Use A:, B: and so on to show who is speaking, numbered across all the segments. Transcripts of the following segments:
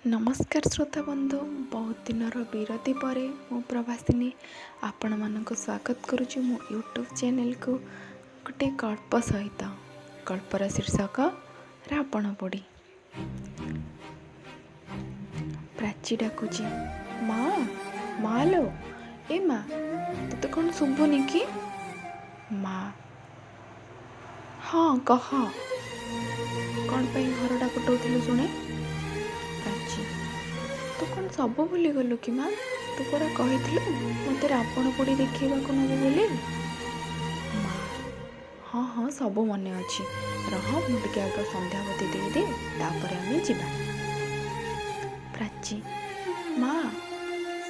A: ନମସ୍କାର ଶ୍ରୋତା ବନ୍ଧୁ, ବହୁତ ଦିନର ବିରତି ପରେ ମୁଁ ପ୍ରଭାସିନୀ ଆପଣମାନଙ୍କୁ ସ୍ୱାଗତ କରୁଛି ମୋ ୟୁଟ୍ୟୁବ୍ ଚ୍ୟାନେଲକୁ ଗୋଟେ ଗଳ୍ପ ସହିତ। ଗଳ୍ପର ଶୀର୍ଷକ ରାବଣ ପୋଡ଼ି। ପ୍ରାଚୀ ଡାକୁଛି, ମା ମା ଲୋ, ଏ ମା, ତୋତେ କ'ଣ ଶୁଭୁନି କି? ମା, ହଁ କହ, କ'ଣ ପାଇଁ ଘରଟା ପଟଉଥିଲୁ ଶୁଣେ? ପ୍ରାଚୀ, ତୁ କ'ଣ ସବୁ ଭୁଲିଗଲୁ କି ମା? ତୁ ପରା କହିଥିଲୁ ମୋତେ ରାବଣ ପୋଡ଼ି ଦେଖେଇବାକୁ ନେବୁ ବୋଲି। ମା, ହଁ ହଁ ସବୁ ମନେ ଅଛି, ରହ ମୁଁ ଟିକେ ଆଗ ସନ୍ଧ୍ୟାବତୀ ଦେଇଦିଏ, ତାପରେ ଆମେ ଯିବା। ପ୍ରାଚୀ, ମା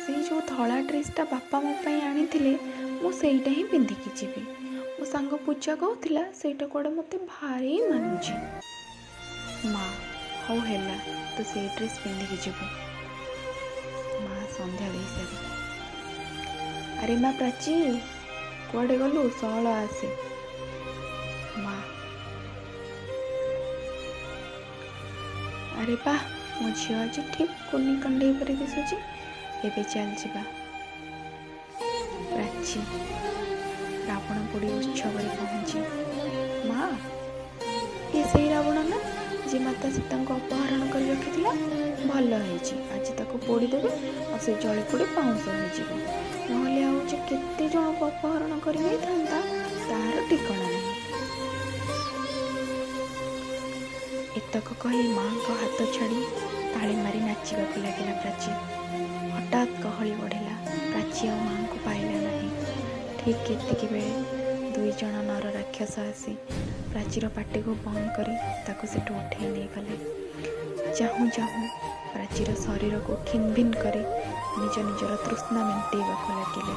A: ସେଇ ଯେଉଁ ଧଳା ଡ୍ରେସ୍ଟା ବାପା ମୋ ପାଇଁ ଆଣିଥିଲେ, ମୁଁ ସେଇଟା ହିଁ ପିନ୍ଧିକି ଯିବି। ମୋ ସାଙ୍ଗ ପୂଜା କହୁଥିଲା ସେଇଟା କୁଆଡ଼େ ମୋତେ ଭାରି ମାନୁଛି। ମା, ହଉ ହେଲା, ତୁ ସେଇ ଡ୍ରେସ୍ ପିନ୍ଧିକି ଯିବୁ। ମା ସନ୍ଧ୍ୟା ଦେଇସାରି, ଆରେ ମା ପ୍ରାଚୀ କୁଆଡ଼େ ଗଲୁ, ସଅଳ ଆସେ। ମା, ଆରେ ବା, ମୋ ଝିଅ ଆଜି ଠିକ୍ କୁନି କଣ୍ଢେଇ ପରି ଦିଶୁଛି, ଏବେ ଚାଲ ଯିବା। ପ୍ରାଚୀ ରାବଣ ପୋଡ଼ି ଉତ୍ସବରେ ପହଞ୍ଚି, ମା ଏ ସେଇ ରାବଣ ନା ଯିଏ ମାତା ସୀତାଙ୍କୁ ଅପହରଣ କରି ରଖିଥିଲା? ଭଲ ହେଇଛି, ଆଜି ତାକୁ ପୋଡ଼ିଦେବେ ଆଉ ସେ ଜଳି ପୋଡ଼ି ପାଉଁଶ ହେଇଯିବ, ନହେଲେ ଆଉ ଯେ କେତେ ଜଣକୁ ଅପହରଣ କରି ନେଇଥାନ୍ତା ତାହାର ଠିକଣା ନାହିଁ। ଏତକ କହି ମାଙ୍କ ହାତ ଛାଡ଼ି ତାଳି ମାରି ନାଚିବାକୁ ଲାଗିଲା ପ୍ରାଚୀ। ହଠାତ୍ ଗହଳି ବଢ଼ିଲା, ପ୍ରାଚୀ ଆଉ ମାଙ୍କୁ ପାଇଲା ନାହିଁ। ଠିକ୍ ଏତିକି ବେଳେ ଦୁଇ ଜଣ ନର ରାକ୍ଷସ ଆସି ପ୍ରାଚୀର ପାଟିକୁ ବନ୍ଦ କରି ତାକୁ ସେଠୁ ଉଠେଇ ନେଇଗଲେ। ଚାହୁଁ ଚାହୁଁ ପ୍ରାଚୀର ଶରୀରକୁ ଖିନଭିନ କରି ନିଜ ନିଜର ତୃଷ୍ଣା ମେଣ୍ଟେଇବାକୁ ଲାଗିଲେ।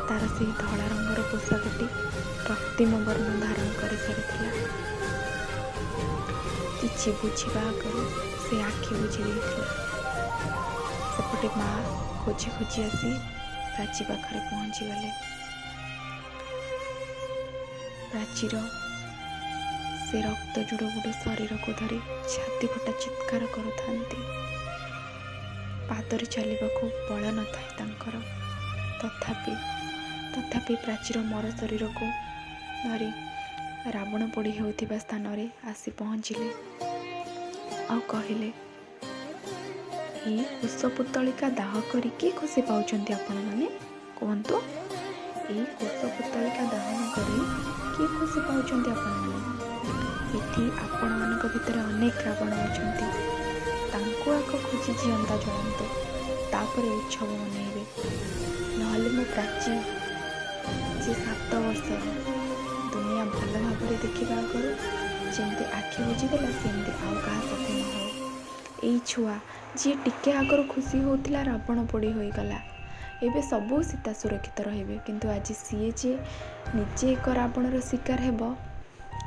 A: ତାର ସେଇ ଧଳା ରଙ୍ଗର ପୋଷାକଟି ରକ୍ତିମ ବର୍ଣ୍ଣ ଧାରଣ କରିସାରିଥିଲା। କିଛି ବୁଝିବା ଆଗରୁ ସେ ଆଖି ବୁଜି ଦେଇଥିଲା। ସେପଟେ ମା ଖୋଜି ଖୋଜି ଆସି ପ୍ରାଚୀ ପାଖରେ ପହଞ୍ଚିଗଲେ। ପ୍ରାଚୀର ସେ ରକ୍ତ ଜୁଡ଼ୁବୁଡ଼ୁ ଶରୀରକୁ ଧରି ଛାତି ଫଟା ଚିତ୍କାର କରୁଥାନ୍ତି। ପାଦରେ ଚାଲିବାକୁ ବଳ ନଥାଏ ତାଙ୍କର। ତଥାପି ତଥାପି ପ୍ରାଚୀର ମର ଶରୀରକୁ ଧରି ରାବଣ ପୋଡ଼ି ହେଉଥିବା ସ୍ଥାନରେ ଆସି ପହଞ୍ଚିଲେ ଆଉ କହିଲେ, ଏଇ କୁଶପୁତ୍ତଳିକା ଦାହ କରି କି ଖୁସି ପାଉଛନ୍ତି ଆପଣମାନେ କୁହନ୍ତୁ? ଏଇ କୁଶପୁତ୍ତଳିକା ଦହନ କରି କି ଖୁସି ପାଉଛନ୍ତି ଆପଣମାନେ? ଏଠି ଆପଣମାନଙ୍କ ଭିତରେ ଅନେକ ରାବଣ ଅଛନ୍ତି, ତାଙ୍କୁ ଆଗ ଖୋଜି ଜିଅନ୍ତା ଜଳାନ୍ତୁ, ତାପରେ ଉତ୍ସବ ମନେଇବେ। ନହେଲେ ମୋ ପ୍ରାଚୀ ଯିଏ 7 ବର୍ଷର, ଦୁନିଆ ଭଲ ଭାବରେ ଦେଖିବା ଆଗରୁ ଯେମିତି ଆଖି ବୁଜିଦେଲା, ସେମିତି ଆଉ କାହା ସାଥେ ନ ହଉ। ଏଇ ଛୁଆ ଯିଏ ଟିକେ ଆଗରୁ ଖୁସି ହେଉଥିଲା ରାବଣ ପୋଡ଼ି ହୋଇଗଲା, ଏବେ ସବୁ ସୀତା ସୁରକ୍ଷିତ ରହିବେ, କିନ୍ତୁ ଆଜି ସିଏ ଯେ ନିଜେ ଏକ ରାବଣର ଶିକାର ହେବ,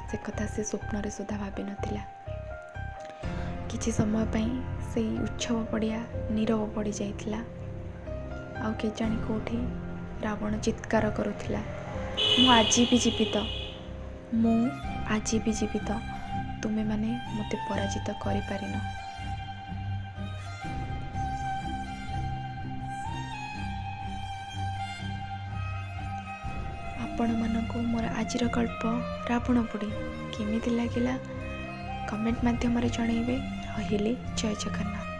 A: ସେ କଥା ସେ ସ୍ୱପ୍ନରେ ସୁଦ୍ଧା ଭାବିନଥିଲା। କିଛି ସମୟ ପାଇଁ ସେଇ ଉତ୍ସବ ପଡ଼ିଆ ନୀରବ ପଡ଼ିଯାଇଥିଲା। ଆଉ କେଜାଣି କେଉଁଠି ରାବଣ ଚିତ୍କାର କରୁଥିଲା, ମୁଁ ଆଜି ବି ଜୀବିତ, ମୁଁ ଆଜି ବି ଜୀବିତ, ତୁମେମାନେ ମୋତେ ପରାଜିତ କରିପାରିନ। ଆପଣମାନଙ୍କୁ ମୋର ଆଜିର ଗଳ୍ପ ରାବଣ ପୋଡ଼ି କେମିତି ଲାଗିଲା କମେଣ୍ଟ ମାଧ୍ୟମରେ ଜଣାଇବେ। ରହିଲି, ଜୟ ଜଗନ୍ନାଥ।